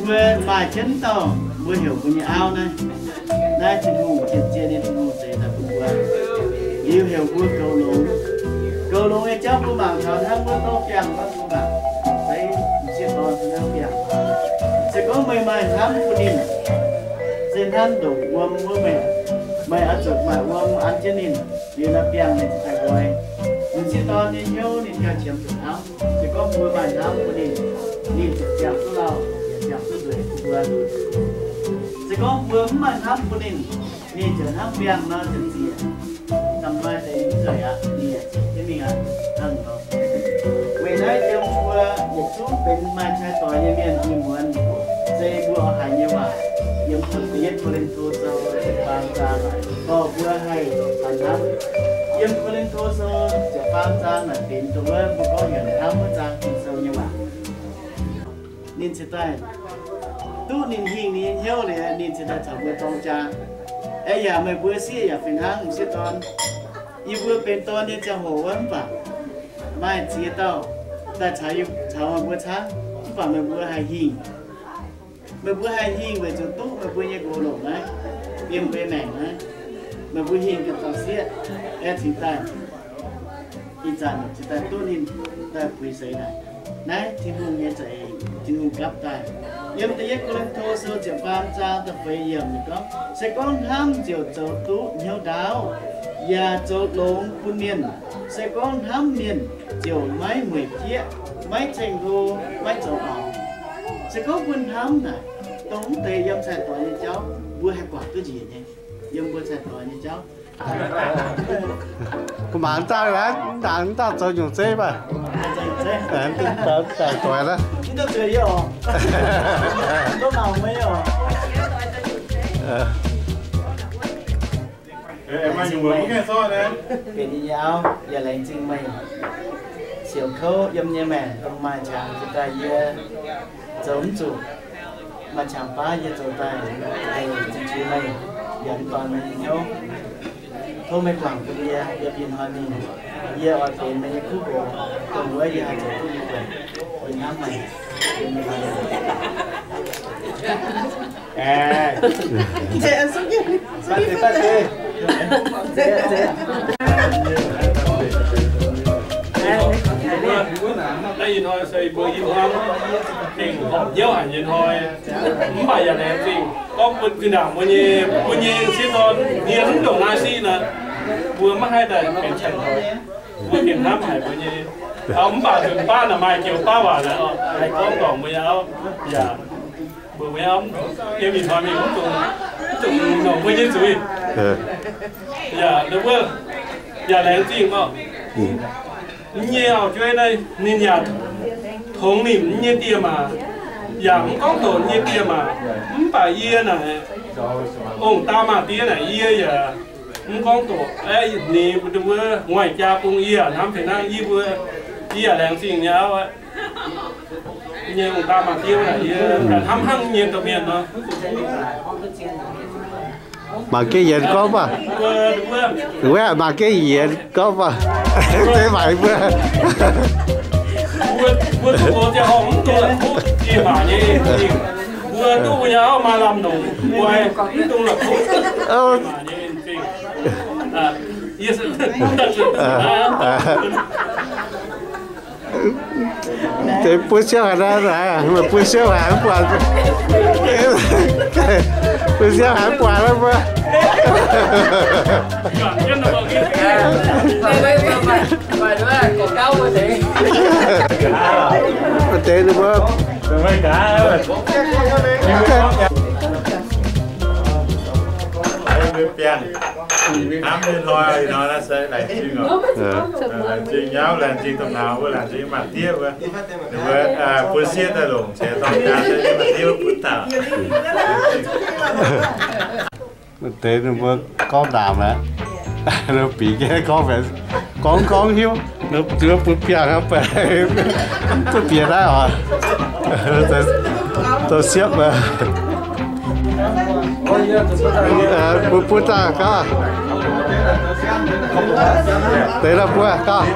Mbuo maaih jienv dauh mbuo heuc mbuo nyei auv naaiv. Naaiv Tin-Hungh, zien-zien nyei Tin-Hungh zeix daaih bun mbuo. Liuz heuc mbuo goux longx. Goux longx nyei jauv mbuo mangc taux hnangv wuov dorv biangh wuov mbuo mangc, zeiv m'sieqv dorn hnangv biangh. Se gorngv meih maaih hnamv bun ninh, se hnamv ndongc wuom wuov meih, meih oix zuqc maaih wuom an jienv ninh, liuz naaiv biangh ninh ziouc daaih nqoi. M'sieqv dorn nyei hnyouv ninh gauh qiemx zuqc hnamv. Se gorngv mbuo maaih hnamv bun ninh, ninh ziouc ziangh duqv lauh, ziouc ziangh duqv nzueic bun mbuo. Se gorngv mbuo mv maaih hnamv bun ninh, ninh ziouc hnangv biangh nor ziouc nzieqc. Da'maaih deix mv nzueic aqv, ninh yaac zieqc jienv mingh aqv. Hnangv nor, weic naaiv yiem mbuo yietc zungv benx maaih cai doix nyei mienh nyei muonz, se mbuo oix haiz nyei waac yiem Ko-Lin-To Sou ziepc faam zaang, dorh mbuo haih hnamv. Yiem Ko-Lin-To Sou ziepc faam zaang naaic benx dongh wuov mbuo gorngv nyanc hnamv wuov zaang Ging-Sou nyei waac. Ninh ziouc daaih duqv ninh hingh ninh nyei hnyouv liuz, ninh ziouc daaih caux mbuo dorng jaa. Aeqv, yaac meih mbuo sieqv yaac fih hnangv m'sieqv dorn. Yie mbuo benx dorn nyei ziangh hoc wuov mv baac maaih ziex dauh daaih caux, caux meih mbuo camv, mv baac meih mbuo haih hingh. Meih mbuo haih hingh weic zuqc duqv meih mbuo nyei nqox longc naaiv, yiem mbuo maengc naaiv, meih mbuo hingh ganh dorh sieqv aengx cingx daaih. Ih zanc cingx daaih duqv ninh daaih puix seix naaic. Naaiv Tin-Hungh nyei za'eix, Tin-Hungh gapv daaih. Yiem da'yietv Ko^lin^to Sou ziepc faam zaang da'feix yiemc ninh gorngv, se gorngv hnamv ziouc zoux duqv hnyouv ndaauv, yaac zoux longx bun mienh. Se gorngv hnamv mienh ziouc maiv mueic jieqv, maiv ceng-hlo, maiv zoux orqc. Se gorngv mbuo hnamv naaic, dongh mv deix yiem cai-doix nyei jauv mbuo haih guangc duqv njiec nyei. Yiem mbuo cai-doix nyei jauv. Mangc daaih, mv daaih zoux nyungc zeiv maah. Daaih doix aqv. Benx yie nyei auv, yaac laengz zingh meih siouc kouv yiem nyei maengc dongh maaih qangx jiex daaih yie zoux mv zuqc. Maaih qangx baav yie zoux daaih, zingh jiex meih, yaac mv dorh meih nyei hnyouv. Tov meih guangc bun yie yiem ih hnoi mingh. Yie oix benx meih nyei kuv nqox, dongh wuov yie haih zoux duqv nyei buonc. Yie hnamv meih. Naaiv ih hnoi se mbuo i hmuangv gengh horpc hnyouv haic nyei hnoi, mv baac yaac laengz zingh gorngv bun zinh ndaangc mbuo nyei, mbuo nyei sieqv dorn hmien mv ndongc naaiv siqv nor, mbuo maiv haih daaih benx cai-doix. Mbuo gengh hnamv haic mbuo nyei auv, mv baac nzunc baav naaic maaih joux baav waac naaic haih gorngv dorngc mbuo nyei auv yaac mbuo, mbuo nyei auv yiem ih hnoi mingh mv dungx, mv dungx longc mbuo nyei zuiz. Yaac wuov, yaac laengz zingh oc. Mv nyei auv-jueiv naaiv ninh yaac tongx nimc mv nyei dieh maac, yaac mv gorngv doqc mv nyei dieh maac. Mv baac yie naaic, ong-daa maa-diev naaic yie yaac mv gorngv doqc. Aeqv, ninh mbuo ngoic jaa bun yie hnamv fih hnangv yie mbuo, yie yaac laengz zingh nyei auv aqv. Nyei ong-daa maa-diev naaic yie hnamv hnangv nyei domh mienh nor. Mangc gaax yienx gorngv maah. Mangc gaax yienx gorngv maah. Deix maaic mbuo. Mbuo duqv mbuo nyei auv maaih lamh longc, mbuo mv dungx la'kuqv maac nyei en-zingh. Deix bun siouv haic naaiv, meih bun siouv haic mv buatc. Bun siouv haic mv buatc naaiv mbuo. Deix ninh mbuo. Biangh. Hnamv nyei hnoi, ih hnoi naaiv se laengz zingh oc. Laengz zingh nyei auv, laengz zingh domh nauz wuov, laengz zingh maa-diev wuov. Ninh mbuo bun sieqv daaih longc ceix dorng jaa se yiem maa-diev wuov bun dauh. Deix ninh mbuo gorngv ndaamc aqv. Ninh bieqc nyei gorngv, gorngv gorngv hiuv, ninh mbuo bun biangh aqv, duqv bieqc naaiv oc. Zoux siepv, bun bun daaih gaax. Deix la'buo gauh.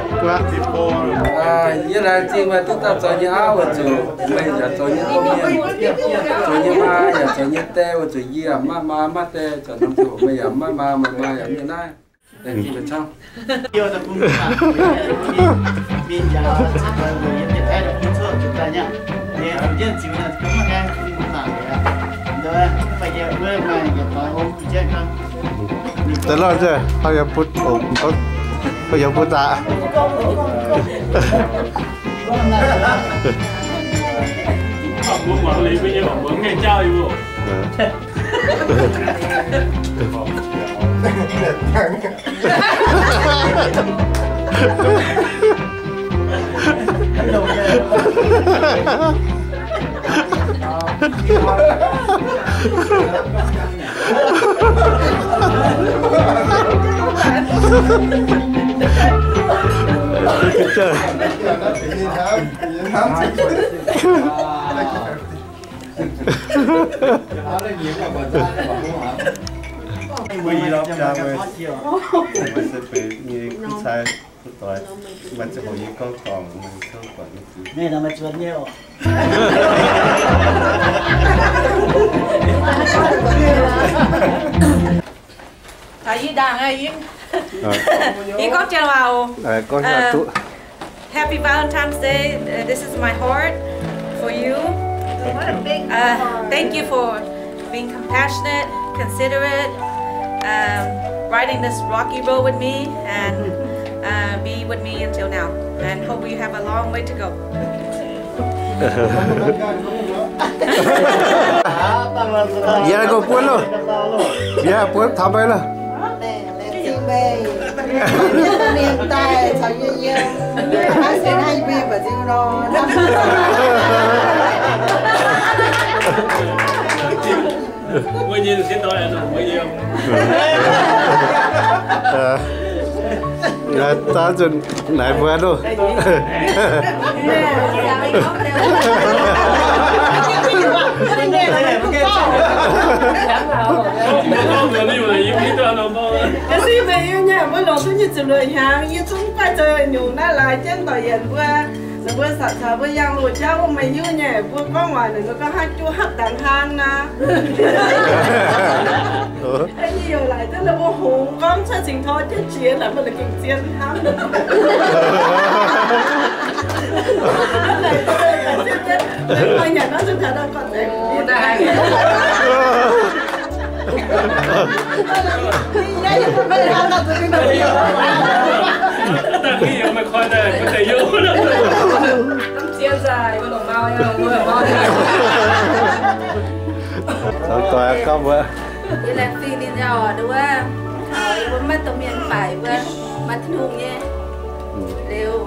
Yie laengz zingh meih duqv daaih zoux nyei auv oix zuqc, meih yaac zoux nyei domh mienh, zoux nyei maa yaac zoux nyei die, oix zuqc yie yaac maiv maa maiv die, zoux norm ziangh hoc meih yaac maiv maa, meih maa yaac mienh naaiv. Laengz zingh meih camv. Deix lorh nzunc, haaix yaac butv, haaix yaac butv daaih. Taux yie ndaangc aqv, yie, yie gorngv Janx waac oc. Happy Valentine's Day. Uh, this is my heart for you. Uh, thank you for being compassionate, considerate, um, riding this rocky road with me, and, uh, be with me until now. And hope we have a long way to go. Yie gorngv buonv loh. Yie buonv taux meih loh. Daav nzunc naaic mbuo loh. Ga'sie meih yie nyei, mbuo longc duqv nyic ziepc luoqc hnyangx, yie zungv mv baac zoux nyungc naaiv laaix jienv doic yienc mbuo. Ninh mbuo saqc caux mbuo yangh loz jauv wuov meih hiuv nyei, mbuo gorngv waac ninh mbuo gorngv hnangv juov hapv dangx hnangv naaiv. Yie youc laaic duqv ninh mbuo hngongx gorngv cuotv cingx tor jienv jiex naaic, mbuo ninh gengh zien hnamv. Yie laengz zingh ninh nyei oc, nduov wuov, taux yie mbuo maiv domh mienh mv baac yie mbuo maaih Tin-Hungh nyei. Liuz,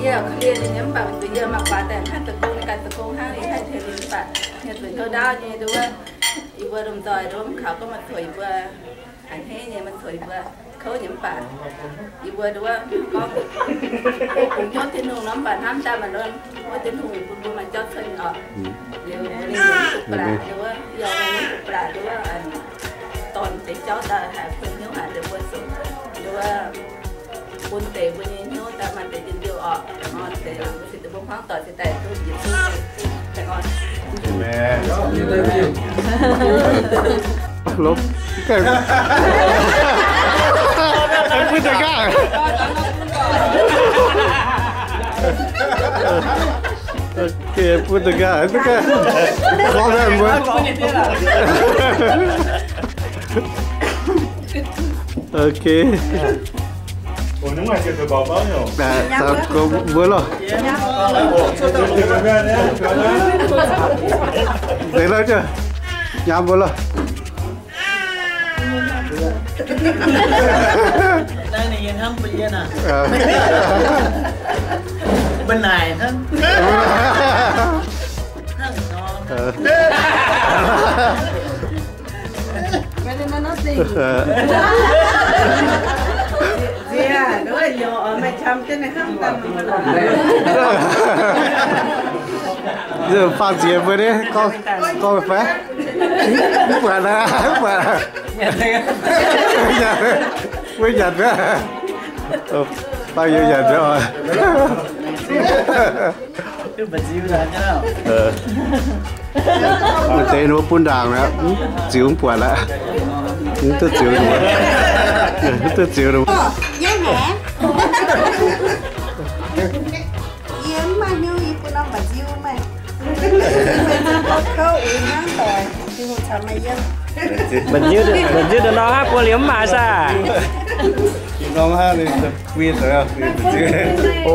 yie korv-lienh ninh nyei mv baac weic zuqc yie maaih guaax daaih hnangv deic-bung, ninh ganh deic-bung hnangv, yie haih tengx ninh mv baac, mienh zuqc kouv ndaauv nyei nduov wuov, yie mbuo lomh nzoih nduov mv kaux gorngv maaih coux yie mbuo, a'hneiv nyei maaih coux yie mbuo kouv nyei mv baac, yie mbuo nduov wuov gorngv, bungx hnyouv Tin-Hungh nor mv baac hnamv daaih maaih wuov Tin-Hungh bun mbuo maaih jauv cuotv oc. Liuz ninh mbuo mv duqv ba'laqc nduov wuov, yie mbuo mv duqv ba'laqc nduov wuov, dorn deix jauv daaih haih kuinx hnyouv haic liuz mbuo zuqc nduov wuov bun deix mbuo nyei hnyouv daaih maaih deix njien-youh oc. Deix mbuo cingx daaih mbuo hmuangv doic cingx daaih duqv njiec duqv deix oc. Lopv. Bun deix gaax. Ok, bun deix gaax, bun deix gaax. Gorngv mbuo. Ok. Mbuo loh. Deix lorh, nyaam mbuo loh. Naaiv ninh nyei hnamv mbuo yie naaic. Mbuo naaic hnangv. Faam nziex mbuo nyei, gorngv fai? Mv buatc aqv, mv buatc. Mbuo nyanc mi'aqv. Baac yie nyanc mi'aqv oc. Maaih deix ninh mbuo bun ndaangc aqv, mv ziux mv buatc aqv. Mv duqv ziux ninh mbuo. Mv duqv ziux ninh mbuo. Yie mv maaih hnyouv, yie bun norm mba'nziu maah. Mba'nziu, mba'nziu da'nor hnangv buo liemh mv maaih saah? Norm hnangv ninh bui zoux mba'nziu. O.